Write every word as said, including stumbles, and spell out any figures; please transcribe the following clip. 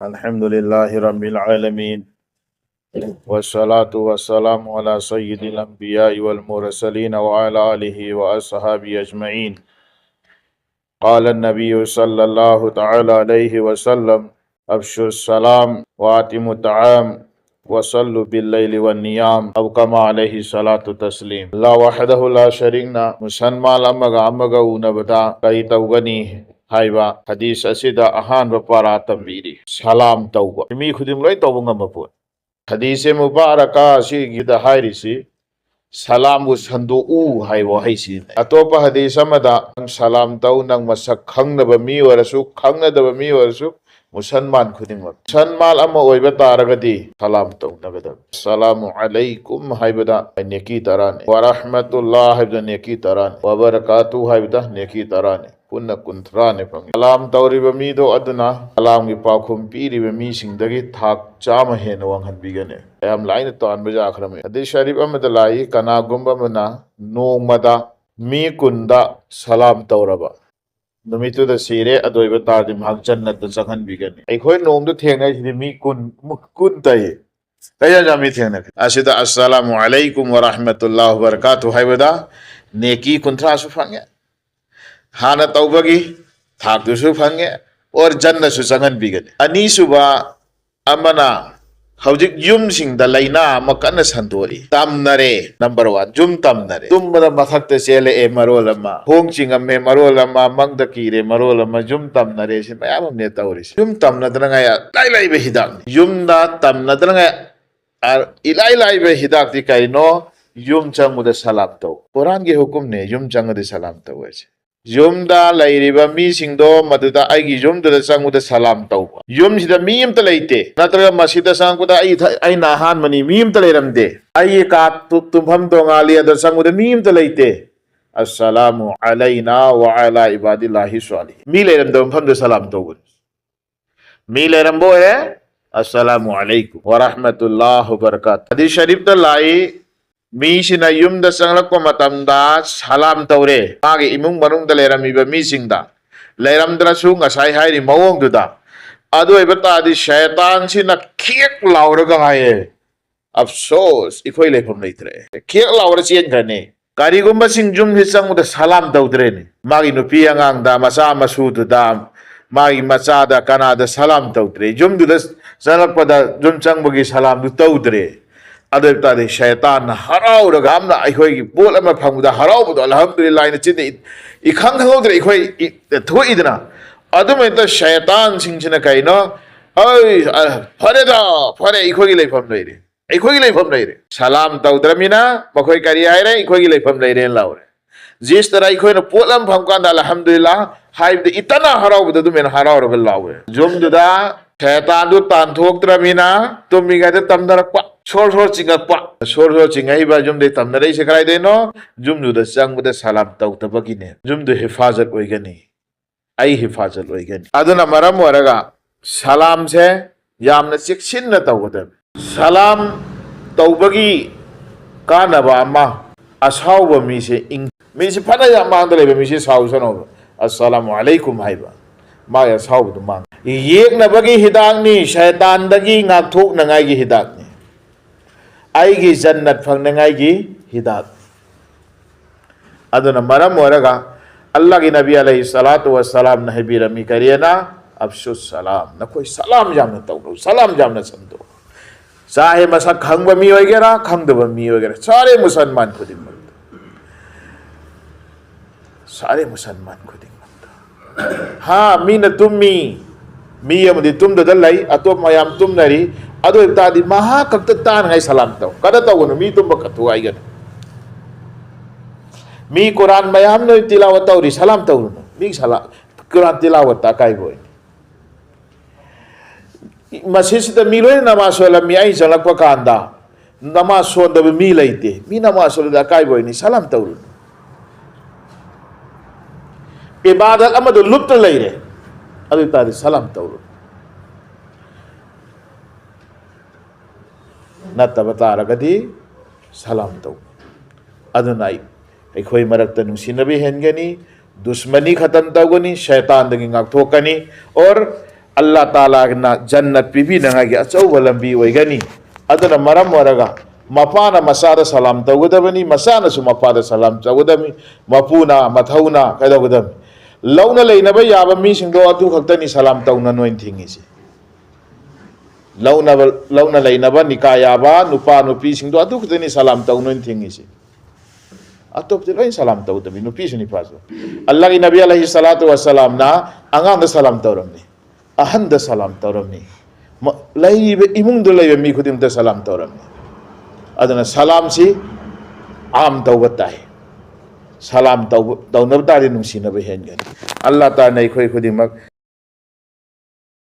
الحمد لله رب العالمين، والصلاة والسلام على سيد الأنبياء والمرسلين وعلى آله وأصحابه أجمعين. قال النبي صلى الله تعالى عليه وسلم: أفشوا السلام وأطعموا الطعام وصلوا بالليل والنيام، أو كما عليه الصلاة والتسليم. ꯑꯜꯂꯥꯍ ꯋꯥꯍꯗꯍꯨ ꯂꯥ ꯁꯔꯤꯛꯅ ꯃꯨꯁꯜꯃꯥꯟ ꯑꯃꯒ ꯑꯃꯒ ꯎꯅꯕꯗ ꯀꯔꯤ ꯇꯧꯒꯅꯤ ꯍꯥꯏꯕ ꯍꯗꯤꯁ ꯑꯁꯤꯗ ꯑꯍꯥꯟꯕ ꯄꯥꯔꯥ ꯇꯝꯕꯤꯔꯤ꯫ ꯁꯂꯥꯝ ꯇꯧꯕ꯫ ꯃꯤ ꯈꯨꯗꯤꯡ ꯂꯣꯏ ꯇꯧꯕ ꯉꯝꯕ ꯄꯣꯠ꯫ ꯍꯗꯤꯁꯦ ꯃꯨꯕꯥꯔꯀꯥ ꯑꯁꯤꯒꯤꯗ ꯍꯥꯏꯔꯤꯁꯤ ꯁꯂꯥꯝꯕꯨ ꯁꯟꯗꯣꯛꯎ ꯍꯥꯏꯕ ꯋꯥꯍꯩꯁꯤꯅꯤ꯫ ꯑꯇꯣꯞꯄ ꯍꯗꯤꯁ ꯑꯃꯗ, "ꯅꯪ ꯁꯂꯥꯝ ꯇꯧ, ꯅꯪ ꯃꯁꯛ ꯈꯪꯅꯕ ꯃꯤ ꯑꯣꯏꯔꯁꯨ, ꯈꯪꯅꯗꯕ ꯃꯤ ꯑꯣꯏꯔꯁꯨ, ꯃꯨꯁꯜꯃꯥꯟ ꯈꯨꯗꯤꯡꯃꯛ, ꯃꯨꯁꯜꯃꯥꯟ ꯑꯃ ꯑꯣꯏꯕ ꯇꯥꯔꯒꯗꯤ ꯁꯂꯥꯝ ꯇꯧꯅꯒꯗꯕꯅꯤ꯫ ꯑꯁꯁꯂꯥꯃꯨ ꯑꯂꯩꯀꯨꯝ ꯍꯥꯏꯕꯗ ꯅꯦꯀꯤ ꯇꯔꯥꯅꯤ, ꯋꯥꯔꯍꯃꯇꯨꯜꯂꯥ ꯍꯥꯏꯕꯗ ꯅꯦꯀꯤ ꯇꯔꯥꯅꯤ, ꯋꯥꯕꯔꯀꯥꯇꯨ ꯍꯥꯏꯕꯗ ꯅꯦꯀꯤ ꯇꯔꯥꯅꯤ꯫ ꯄꯨꯟꯅ ꯀꯨꯟꯊ꯭ꯔꯥꯅꯤ ꯐꯪꯉꯤ꯫ ꯁꯂꯥꯝ ꯇꯧꯔꯤꯕ ꯃꯤꯗꯣ ꯑꯗꯨꯅ ꯁꯂꯥꯝꯒꯤ ꯄꯥꯎꯈꯨꯝ ꯄꯤꯔꯤꯕ ꯃꯤꯁꯤꯡꯗꯒꯤ ꯊꯥꯛ ꯆꯥꯝꯃ ꯍꯦꯟꯅ ꯋꯥꯡꯍꯟꯕꯤꯒꯅꯤ꯫ ꯌꯥꯝ ꯂꯥꯏꯅ ꯇꯥꯟꯕ ꯌꯥꯈ꯭ꯔꯕꯅꯤ꯫ ꯍꯗꯤꯁ ꯁꯔꯤꯐ ꯑꯃꯗ ꯂꯥꯛꯏ, ꯀꯅꯥꯒꯨꯝꯕ ꯑꯃꯅ ꯅꯣꯡꯃꯗ ꯃꯤ ꯀꯨꯟꯗ ꯁꯂꯥꯝ ꯇꯧꯔꯕ, ꯅꯨꯃꯤꯠꯇꯨꯗ ꯁꯤꯔꯦ, ꯑꯗꯨ ꯑꯣꯏꯕ ꯇꯥꯔꯗꯤ ꯃꯍꯥꯛ ꯖꯟꯅꯠꯇ ꯆꯪꯍꯟꯕꯤꯒꯅꯤ꯫ ꯑꯩꯈꯣꯏ ꯅꯣꯡꯃꯗ ꯊꯦꯡꯅꯔꯤꯁꯤꯗꯤ ꯃꯤ ꯀꯨꯟ, ꯀꯨꯟ ꯇꯩ꯫ ꯀꯌꯥ ꯌꯥꯝꯃꯤ ꯊꯦꯡꯅꯈ꯭ꯔꯦ꯫ ꯑꯁꯤꯗ "ꯑꯁꯁꯂꯥꯃꯨ ꯑꯂꯩꯀꯨꯝ ꯋꯥꯔꯍꯃꯇꯨꯜꯂꯥꯍ ꯋꯥꯕꯔꯀꯥꯇꯨ" ꯍꯥꯏꯕꯗ ꯅꯦꯀꯤ ꯀꯨꯟꯊ꯭ꯔꯥꯁꯨ ꯐꯪꯉꯦ꯫ ꯍꯥꯟꯅ ꯇꯧꯕꯒꯤ ꯊꯥꯛꯇꯨꯁꯨ ꯐꯪꯉꯦ, ꯑꯣꯔ ꯖꯟꯅꯁꯨ ꯆꯪꯍꯟꯕꯤꯒꯅꯤ꯫ ꯑꯅꯤꯁꯨꯕ ꯑꯃꯅ, ꯍꯧꯖꯤꯛ ꯌꯨꯝꯁꯤꯡꯗ ꯂꯥꯏꯅꯥ ꯑꯃ ꯀꯟꯅ ꯁꯟꯗꯣꯔꯛꯏ꯫ ꯇꯝꯅꯔꯦ, ꯅꯝꯕꯔ ꯋꯥꯟ, ꯌꯨꯝ ꯇꯝꯅꯔꯦ꯫ ꯇꯨꯝꯕꯗ ꯃꯊꯛꯇ ꯆꯦꯜꯂꯛꯑꯦ ꯃꯔꯣꯜ ꯑꯃ, ꯈꯣꯡ ꯆꯤꯡꯉꯝꯃꯦ ꯃꯔꯣꯜ ꯑꯃ, ꯃꯪꯗ ꯀꯤꯔꯦ ꯃꯔꯣꯜ ꯑꯃ, ꯌꯨꯝ ꯇꯝꯅꯔꯦ꯫ ꯁꯤ ꯃꯌꯥꯝ ꯑꯃꯅꯦ ꯇꯧꯔꯤꯁꯦ꯫ ꯌꯨꯝ ꯇꯝꯅꯗꯅꯉꯥꯏ ꯏꯂꯥꯏ ꯂꯥꯏꯕ ꯍꯤꯗꯥꯛꯅꯤ꯫ ꯌꯨꯝꯗ ꯇꯝꯅꯗꯅꯉꯥꯏ ꯑ, ꯏꯂꯥꯏ ꯂꯥꯏꯕ ꯍꯤꯗꯥꯛꯇꯤ ꯀꯔꯤꯅꯣ? ꯌꯨꯝ ꯆꯪꯕꯗ ꯁꯂꯥꯝ ꯇꯧ꯫ ꯀꯨꯔꯥꯟꯒꯤ ꯍꯨꯀꯨꯝꯅꯦ ꯌꯨꯝ ꯆꯪꯉꯗꯤ ꯁꯂꯥꯝ ꯇꯧ ꯍꯥꯏꯁꯦ꯫ ꯌꯨꯝꯗ ꯂꯩꯔꯤꯕ ꯃꯤꯁꯤꯡꯗꯣ ꯃꯗꯨꯗ ꯑꯩꯒꯤ ꯌꯨꯝꯗꯨꯗ ꯆꯪꯕꯗ ꯁꯂꯥꯝ ꯇꯧꯕ꯫ ꯌꯨꯝꯁꯤꯗ ꯃꯤ ꯑꯃꯇ ꯂꯩꯇꯦ, ꯅꯠꯇ꯭ꯔꯒ ꯃꯁꯤꯗ ꯆꯪꯉꯛꯄꯗ ꯑꯩ ꯏꯊ-, ꯑꯩꯅ ꯑꯍꯥꯟꯕꯅꯤ, ꯃꯤ ꯑꯃꯇ ꯂꯩꯔꯝꯗꯦ, ꯑꯩꯒꯤ ꯀꯥ ꯇꯨ-, ꯇꯨꯝꯐꯝ ꯇꯣꯉꯥꯜꯂꯤ, ꯑꯗ ꯆꯪꯕꯗ ꯃꯤ ꯑꯃꯇ ꯂꯩꯇꯦ꯫ "ꯑꯁꯁꯂꯥꯃꯨ ꯑꯂꯩꯅꯥ ꯋ ꯑꯂꯥ ꯏꯕꯥꯗꯤꯜꯂꯥꯍꯤ ꯁ꯭ꯋꯥꯂꯤꯍꯤꯟ"꯫ ꯃꯤ ꯂꯩꯔꯝꯗꯕ ꯃꯐꯝꯗ ꯁꯂꯥꯝ ꯇꯧꯕꯅꯤ꯫ ꯃꯤ ꯂꯩꯔꯝꯕ ꯑꯣꯏꯔꯦ, "ꯑꯁꯁꯂꯥꯃꯨ ꯑꯂꯩꯀꯨꯝ ꯋꯥꯔꯍꯃꯇꯨꯜꯂꯥꯍ ꯋꯥꯕꯔꯀꯥꯇꯨ"꯫ ꯍꯗꯤꯁ ꯁꯔꯤꯐꯇ ꯂꯥꯛꯏ, ꯃꯤꯁꯤꯅ ꯌꯨꯝꯗ ꯆꯪꯂꯛꯄ ꯃꯇꯝꯗ ꯁꯂꯥꯝ ꯇꯧꯔꯦ ꯃꯥꯒꯤ ꯏꯃꯨꯡ ꯃꯅꯨꯡꯗ ꯂꯩꯔꯝꯃꯤꯕ ꯃꯤꯁꯤꯡꯗ꯫ ꯂꯩꯔꯝꯗ꯭ꯔꯁꯨ ꯉꯁꯥꯏ ꯍꯥꯏꯔꯤ ꯃꯑꯣꯡꯗꯨꯗ ꯑꯗꯨ ꯑꯣꯏꯕ ꯇꯥꯔꯗꯤ ꯁꯩꯇꯥꯟꯁꯤꯅ ꯈꯦꯛ ꯂꯥꯎꯔꯒ ꯍꯥꯏꯌꯦ, "ꯑꯐꯁꯣꯁ, ꯑꯩꯈꯣꯏ ꯂꯩꯐꯝ ꯂꯩꯇ꯭ꯔꯦ"꯫ ꯈꯦꯛ ꯂꯥꯎꯔ ꯆꯦꯟꯈ꯭ꯔꯅꯤ꯫ ꯀꯔꯤꯒꯨꯝꯕꯁꯤꯡ ꯌꯨꯝꯁꯤ ꯆꯪꯕꯗ ꯁꯂꯥꯝ ꯇꯧꯗ꯭ꯔꯦꯅꯦ, ꯃꯥꯒꯤ ꯅꯨꯄꯤ ꯑꯉꯥꯡꯗ, ꯃꯆꯥ ꯃꯁꯨꯗꯨꯗ, ꯃꯥꯒꯤ ꯃꯆꯥꯗ, ꯀꯅꯥꯗ ꯁꯂꯥꯝ ꯇꯧꯗ꯭ꯔꯦ, ꯌꯨꯝꯗꯨꯗ ꯆꯪꯂꯛꯄꯗ ꯌꯨꯝ ꯆꯪꯕꯒꯤ ꯁꯂꯥꯝꯗꯨ ꯇꯧꯗ꯭ꯔꯦ꯫ ꯑꯗꯨ ꯑꯣꯏꯕ ꯇꯥꯔꯗꯤ ꯁꯩꯇꯥꯟꯅ ꯍꯔꯥꯎꯔꯒ, ꯌꯥꯝꯅ ꯑꯩꯈꯣꯏꯒꯤ ꯄꯣꯠ ꯑꯃ ꯐꯪꯕꯗ ꯍꯔꯥꯎꯕꯗꯣ, "ꯑꯜꯍꯝꯗꯨꯂꯤꯜꯂꯥꯍ" ꯍꯥꯏꯅ ꯆꯤꯟꯗ ꯏ-, ꯏꯈꯪ ꯈꯪꯍꯧꯗ꯭ꯔꯦ ꯑꯩꯈꯣꯏ ꯏ-, ꯊꯣꯛꯏꯗꯅ꯫ ꯑꯗꯨꯃꯥꯏꯅ ꯁꯩꯇꯥꯟꯁꯤꯡꯁꯤꯅ ꯀꯩꯅꯣ, "ꯑꯩ, ꯑ, ꯐꯔꯦꯗ, ꯐꯔꯦ, ꯑꯩꯈꯣꯏꯒꯤ ꯂꯩꯐꯝ ꯂꯩꯔꯦ, ꯑꯩꯈꯣꯏꯒꯤ ꯂꯩꯐꯝ ꯂꯩꯔꯦ"꯫ ꯁꯂꯥꯝ ꯇꯧꯗ꯭ꯔꯃꯤꯅ ꯃꯈꯣꯏ ꯀꯔꯤ ꯍꯥꯏꯔꯦ? "ꯑꯩꯈꯣꯏꯒꯤ ꯂꯩꯐꯝ ꯂꯩꯔꯦꯅ" ꯂꯥꯎꯔꯦ꯫ ꯖꯤꯁꯇꯔ ꯑꯩꯈꯣꯏꯅ ꯄꯣꯠ ꯑꯃ ꯐꯪ ꯀꯥꯟꯗ "ꯑꯜꯍꯝꯗꯨꯂꯤꯜꯂꯥꯍ" ꯍꯥꯏꯕꯗ ꯏꯇꯅ ꯍꯔꯥꯎꯕꯗ ꯑꯗꯨꯃꯥꯏꯅ ꯍꯔꯥꯎꯔꯒ ꯂꯥꯎꯋꯦ꯫ ꯌꯨꯝꯗꯨꯗ ꯁꯩꯇꯥꯟꯗꯨ ꯇꯥꯟꯊꯣꯛꯇ꯭ꯔꯃꯤꯅ ꯇꯨꯝꯃꯤꯉꯩꯗ ꯇꯝꯅꯔꯛꯄ, ꯁꯣꯔ ꯁꯣꯔ ꯆꯤꯡꯉꯛꯄ, ꯁꯣꯔ ꯁꯣꯔ ꯆꯤꯡꯉꯛꯏꯕ ꯌꯨꯝꯗꯩ ꯇꯝꯅꯔꯛꯏꯁꯦ ꯀꯗꯥꯏꯗꯩꯅꯣ? ꯌꯨꯝꯗꯨꯗ ꯆꯪꯕꯗ ꯁꯂꯥꯝ ꯇꯧꯗꯕꯒꯤꯅꯦ꯫ ꯌꯨꯝꯗꯨ ꯍꯤꯐꯥꯖꯠ ꯑꯣꯏꯒꯅꯤ, ꯑꯩ ꯍꯤꯐꯥꯖꯠ ꯑꯣꯏꯒꯅꯤ꯫ ꯑꯗꯨꯅ ꯃꯔꯝ ꯑꯣꯏꯔꯒ ꯁꯂꯥꯝꯁꯦ ꯌꯥꯝꯅ ꯆꯦꯛꯁꯤꯟꯅ ꯇꯧꯒꯗꯕꯅꯤ꯫ ꯁꯂꯥꯝ ꯇꯧꯕꯒꯤ ꯀꯥꯟꯅꯕ ꯑꯃ, ꯑꯁꯥꯎꯕ ꯃꯤꯁꯦ ꯏꯪ-, ꯃꯤꯁꯦ ꯐꯅ ꯌꯥꯝ ꯃꯥꯡꯗ ꯂꯩꯕ ꯃꯤꯁꯦ ꯁꯥꯎꯁꯅꯣꯕ, "ꯑꯁꯁꯂꯥꯃꯨ ꯑꯂꯩꯀꯨꯝ" ꯍꯥꯏꯕ, ꯃꯥꯒꯤ ꯑꯁꯥꯎꯕꯗꯨ ꯃꯥꯡ-, ꯌꯦꯛꯅꯕꯒꯤ ꯍꯤꯗꯥꯛꯅꯤ, ꯁꯩꯇꯥꯟꯗꯒꯤ ꯉꯥꯛꯊꯣꯛꯅꯉꯥꯏꯒꯤ ꯍꯤꯗꯥꯛꯅꯤ, ꯑꯩꯒꯤ ꯖꯟꯅꯠ ꯐꯪꯅꯉꯥꯏꯒꯤ ꯍꯤꯗꯥꯛꯅꯤ꯫ ꯑꯗꯨꯅ ꯃꯔꯝ ꯑꯣꯏꯔꯒ ꯑꯜꯂꯥꯍꯒꯤ ꯅꯕꯤ ꯑꯂꯩꯍꯤ ꯁꯂꯥꯇꯨ ꯋꯁꯁꯂꯥꯝꯅ ꯍꯥꯏꯕꯤꯔꯝꯃꯤ, ꯀꯔꯤꯅ? "ꯑꯐꯁꯨꯁ ꯁꯂꯥꯝ", ꯅꯈꯣꯏ ꯁꯂꯥꯝ ꯌꯥꯝꯅ ꯇꯧꯅꯧ, ꯁꯂꯥꯝ ꯌꯥꯝꯅ ꯁꯟꯗꯣꯛꯎ꯫ ꯆꯥꯍꯦ ꯃꯁꯛ ꯈꯪꯕ ꯃꯤ ꯑꯣꯏꯒꯦꯔꯥ, ꯈꯪꯗꯕ ꯃꯤ ꯑꯣꯏꯒꯦꯔꯥ, ꯁꯥꯔꯦ ꯃꯨꯁꯜꯃꯥꯟ ꯈꯨꯗꯤꯡꯃꯛꯇ, ꯁꯥꯔꯦ ꯃꯨꯁꯜꯃꯥꯟ ꯈꯨꯗꯤꯡꯃꯛꯇ꯫ ꯍꯥ, ꯃꯤꯅ ꯇꯨꯝꯃꯤ, ꯃꯤ ꯑꯃꯗꯤ ꯇꯨꯝꯗꯗ ꯂꯩ, ꯑꯇꯣꯞꯄ ꯃꯌꯥꯝ ꯇꯨꯝꯅꯔꯤ꯫ ꯑꯗꯨ ꯑꯣꯏꯕ ꯇꯥꯔꯗꯤ ꯃꯍꯥꯛ ꯈꯛꯇ ꯇꯥꯅꯉꯥꯏ ꯁꯂꯥꯝ ꯇꯧ꯫ ꯀꯗ ꯇꯧꯒꯅꯨ, ꯃꯤ ꯇꯨꯝꯕ ꯀꯠꯊꯣꯛ ꯍꯥꯏꯒꯅꯨ꯫ ꯃꯤ ꯀꯨꯔꯥꯟ ꯃꯌꯥꯝ ꯅꯣꯏ ꯇꯤꯂꯥꯋꯠ ꯇꯧꯔꯤ, ꯁꯂꯥꯝ ꯇꯧꯔꯨꯅꯨ꯫ ꯃꯤ ꯁꯂꯥ-, ꯀꯨꯔꯥꯟ ꯇꯤꯂꯥꯋꯠꯇ ꯑꯀꯥꯏꯕ ꯑꯣꯏꯅꯤ꯫ ꯃꯁꯤꯁꯤꯗ ꯃꯤ ꯂꯣꯏꯅ ꯅꯃꯥꯖ ꯁꯣꯜꯂꯝꯃꯤ꯫ ꯑꯩ ꯆꯪꯂꯛꯄ ꯀꯥꯟꯗ ꯅꯃꯥꯖ ꯁꯣꯟꯗꯕ ꯃꯤ ꯂꯩꯇꯦ꯫ ꯃꯤ ꯅꯃꯥꯖ ꯁꯣꯜꯂꯗꯤ ꯑꯀꯥꯏꯕ ꯑꯣꯏꯅꯤ, ꯁꯂꯥꯝ ꯇꯧꯔꯨꯅꯨ꯫ ꯏꯕꯥꯗꯠ ꯑꯃꯗ ꯂꯨꯞꯇ ꯂꯩꯔꯦ, ꯑꯗꯨ ꯑꯣꯏ ꯇꯥꯔꯗꯤ ꯁꯂꯥꯝ ꯇꯧꯔꯨꯅꯨ꯫ ꯅꯠꯇꯕ ꯇꯥꯔꯒꯗꯤ ꯁꯂꯥꯝ ꯇꯧ꯫ ꯑꯗꯨꯅ ꯑꯩ, ꯑꯩꯈꯣꯏ ꯃꯔꯛꯇ ꯅꯨꯡꯁꯤꯅꯕ ꯍꯦꯟꯒꯅꯤ, ꯗꯨꯁꯃꯅꯤ ꯈꯇꯝ ꯇꯧꯒꯅꯤ, ꯁꯩꯇꯥꯟꯗꯒꯤ ꯉꯥꯛꯊꯣꯛꯀꯅꯤ, ꯑꯣꯔ ꯑꯜꯂꯥ ꯇꯥꯂꯥꯅ ꯖꯟꯅꯠ ꯄꯤꯕꯤꯅꯉꯥꯏꯒꯤ ꯑꯆꯧꯕ ꯂꯝꯕꯤ ꯑꯣꯏꯒꯅꯤ꯫ ꯑꯗꯨꯅ ꯃꯔꯝ ꯑꯣꯏꯔꯒ ꯃꯄꯥꯅ ꯃꯆꯥꯗ ꯁꯂꯥꯝ ꯇꯧꯒꯗꯕꯅꯤ, ꯃꯆꯥꯅꯁꯨ ꯃꯄꯥꯗ ꯁꯂꯥꯝ ꯇꯧꯒꯗꯕꯅꯤ, ꯃꯄꯨꯅ ꯃꯊꯧꯅ ꯀꯩꯗꯧꯒꯗꯕꯅꯤ? ꯂꯧꯅ ꯂꯩꯅꯕ ꯌꯥꯕ ꯃꯤꯁꯤꯡꯗꯣ ꯑꯗꯨ ꯈꯛꯇꯅꯤ ꯁꯂꯥꯝ ꯇꯧꯅ ꯅꯣꯏꯅ ꯊꯤꯡꯉꯤꯁꯦ꯫ ꯂꯧꯅꯕ, ꯂꯧꯅ ꯂꯩꯅꯕ ꯅꯤꯀꯥ ꯌꯥꯕ ꯅꯨꯄꯥ ꯅꯨꯄꯤꯁꯤꯡꯗꯣ ꯑꯗꯨ ꯈꯛꯇꯅꯤ ꯁꯂꯥꯝ ꯇꯧꯅꯣꯏꯅ ꯊꯤꯡꯉꯤꯁꯤ꯫ ꯑꯇꯣꯞꯄꯗꯤ ꯂꯣꯏ ꯁꯂꯥꯝ ꯇꯧꯗꯕꯤ, ꯅꯨꯄꯤꯁꯨ ꯅꯨꯄꯥꯁꯨ꯫ ꯑꯜꯂꯥꯍꯒꯤ ꯅꯕꯤ ꯑꯂꯩꯍꯤ ꯁꯂꯥꯇꯨ ꯋꯥꯁꯂꯥꯝꯅ ꯑꯉꯥꯡꯗ ꯁꯂꯥꯝ ꯇꯧꯔꯝꯃꯤ, ꯑꯍꯟꯗ ꯁꯂꯥꯝ ꯇꯧꯔꯝꯃꯤ, ꯃ-, ꯂꯩꯔꯤꯕ ꯏꯃꯨꯡꯗ ꯂꯩꯕ ꯃꯤ ꯈꯨꯗꯤꯡꯃꯛꯇ ꯁꯂꯥꯝ ꯇꯧꯔꯝꯃꯤ꯫ ꯑꯗꯨꯅ ꯁꯂꯥꯝꯁꯤ ꯑꯥꯝ ꯇꯧꯕ ꯇꯥꯏ꯫ ꯁꯂꯥꯝ ꯇꯧꯕ, ꯇꯧꯅꯕ ꯇꯥꯔꯗꯤ ꯅꯨꯡꯁꯤꯅꯕ ꯍꯦꯟꯒꯅꯤ꯫ ꯑꯜꯂꯥ ꯇꯥꯂꯥꯅ ꯑꯩꯈꯣꯏ ꯈꯨꯗꯤꯡꯃꯛ